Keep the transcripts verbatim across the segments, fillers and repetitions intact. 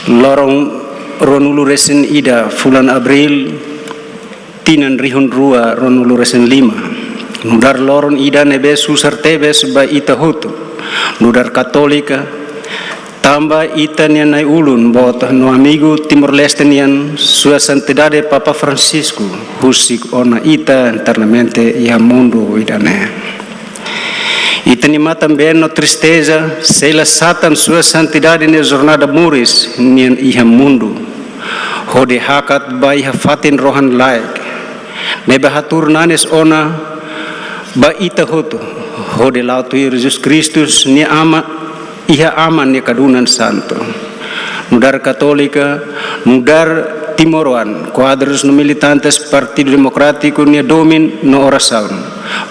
Loron ruanulu resin ida fulan Abríl, tinan rihun rua ruanulu resin lima. Nu'udar loron ida ne'ebé susar tebes ba ita hotu, nu'udar Katólika, tanba ita-nia na'i-ulun boot no amigu Timor-Leste nian, Sua Santidade Papa Francisco, husik ona ita eternamente iha mundu ida-ne'e. Ita-nia matan-been no tristeza sei la satan Sua Santidade nia jornada moris nian iha mundu, hodi hakat ba iha fatin rohan-laek ne'ebé hatuur nanis ona ba ita hotu, hodi la'o tuir Jesus Kristus nia Aman, iha Aman nia kadunan santu. Nu'udar Katólika, nu'udar timoroan, kuadrus no militantes Partidu Demokrátiku nia domin no orasaun,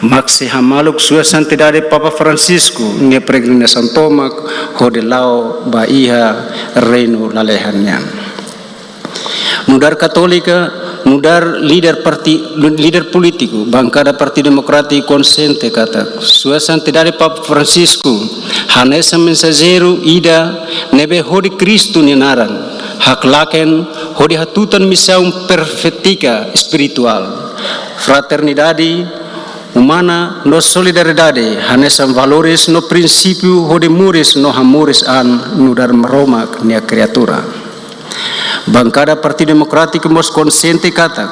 mak sei hamaluk Sua Santidade Papa Francisco nia peregrinasaun tomak hodi la'o ba iha reinu lalehan nian. Nu'udar Katólika, nu'udar líder parti-, líder polítiku bankada Partidu Demokrátiku konxiente katak Sua Santidade Papa Francisco hanesan mensajeiru ida ne'ebé hodi Kristu nia naran haklaken hodi hatutan misaun profétika espirituál, fraternidade umana no solidariedade hanesan valores no prinsípiu hodi moris no hamoris an nu'udar Maromak nia kriatura. Bankada Partidu Demokrátiku mós konxiente katak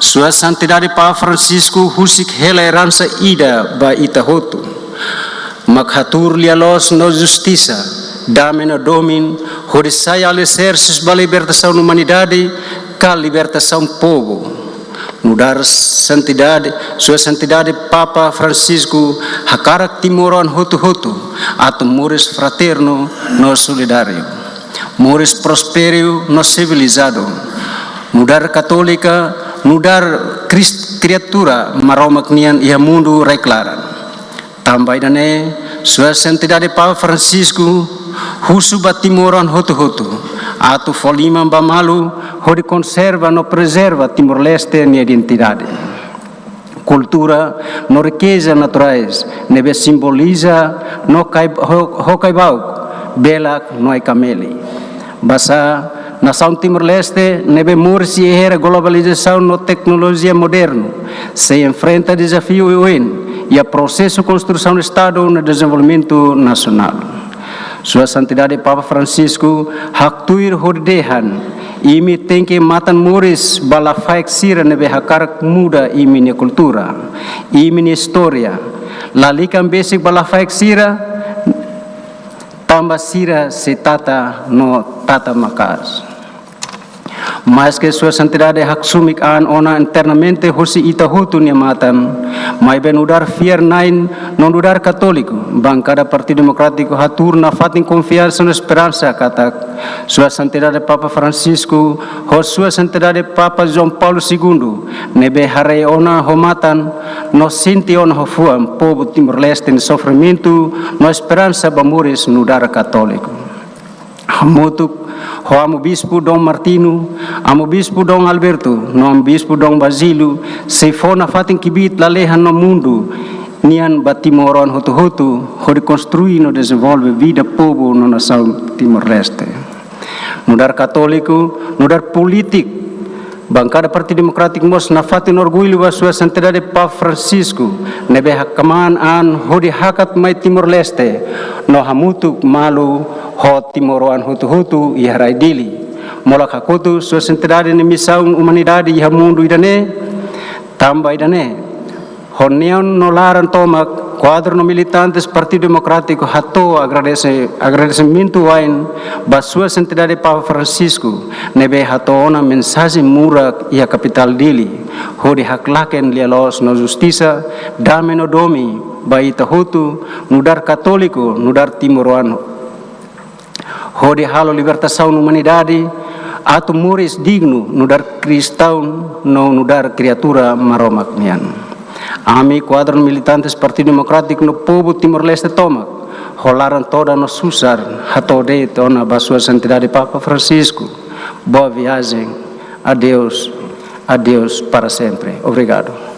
Sua Santidade Papa Francisco husik hela eransa ida ba ita hotu, mak hatuur lia-loos no justisa, dame no domin, hodi sai aliserses ba libertasaun umanidade ka libertasaun povu. Nu'udar Santidade, Sua Santidade Papa Francisco hakarak timoroan hotu-hotu atu moris fraternu no solidáriu, moris prósperu no sivilizadu, nu'udar Katólika, nu'udar Kris-, kriatura Maromak nian iha mundu rai-klaran. Tanba ida-ne'e, Sua Santidade Papa Francisco husu ba timoroan hotu-hotu atu fó liman ba malu hodi konserva no prezerva Timor-Leste nia identidade, kultura no rikeza naturais ne'ebé simboliza no kai-, ho-, ho kaibauk, belak no ai-kameli. Basá nasaun Timor-Leste ne'ebé moris iha era globalizasaun no teknolojia modernu, sei enfrenta dezafiu oioin iha prosesu konstrusaun Estadu no dezenvolvimentu nasionál. Sua Santidade Papa Francisco haktuir hodi dehan: imi tenke matan moris ba lafaek sira ne'ebé hakarak muda imi-nia kultura, imi-nia istória. Lalika besik ba lafaek sira, tanba sira sei tata no tata maka'as. Maske Sua Santidade haksumik an ona eternamente hosi ita hotu nia matan, maibé nu'udar fiar-na'in no nu'udar Katólika, bankada Partidu Demokrátiku hatuur nafatin konfiansa no esperansa katak Sua Santidade Papa Francisco ho Sua Santidade Papa João Paulo Segundo, ne'ebé haree ona ho matan no sente ona ho fuan povu Timor-Leste nia sofrimentu no esperansa ba moris nu'udar Katólika. Hamutuk ho Amu Bispu Dom Martinho, Amu Bispu Dom Alberto, no Amu Bispu Dom Basílio, sei fó nafatin kbiit lalehan no mundu nian ba timoroan hotu-hotu, hodi konstrui no dezenvolve vida povu no nasaun Timor-Leste. Nu'udar Katólika, nu'udar polítiku, bankada Partidu Demokrátiku mós nafatin orgullu ba Sua Santidade Papa Francisco, ne'ebé hakmaan an hodi hakat mai Timor-Leste, no hamutuk malu ho timoroan hotu-hotu iha rai Dili. Molok hakotu Sua Santidade nia misaun umanidade iha mundu ida-ne'e, tanba ida-ne'e, ho neon no laran tomak, kuadru no militantes Partidu Demokrátiku hato'o agradese-, agradesimentu wa'in ba Sua Santidade Papa Francisco, ne'ebé hato'o ona mensajen murak iha kapitál Dili, hodi haklaken lia-loos no justisa, dame no domin ba ita hotu, nu'udar Katólika, nu'udar timoroan, hodi halo libertasaun umanidade, atu moris dignu nu'udar kristaun no nu'udar kriatura Maromak nian. Ami kuadru militantes Partidu Demokrátiku no povu Timor-Leste tomak, ho laran todan no susar, hato'o de'it ona ba Sua Santidade Papa Francisco: Boa viagem, adeus, adeus para sempre. Obrigadu.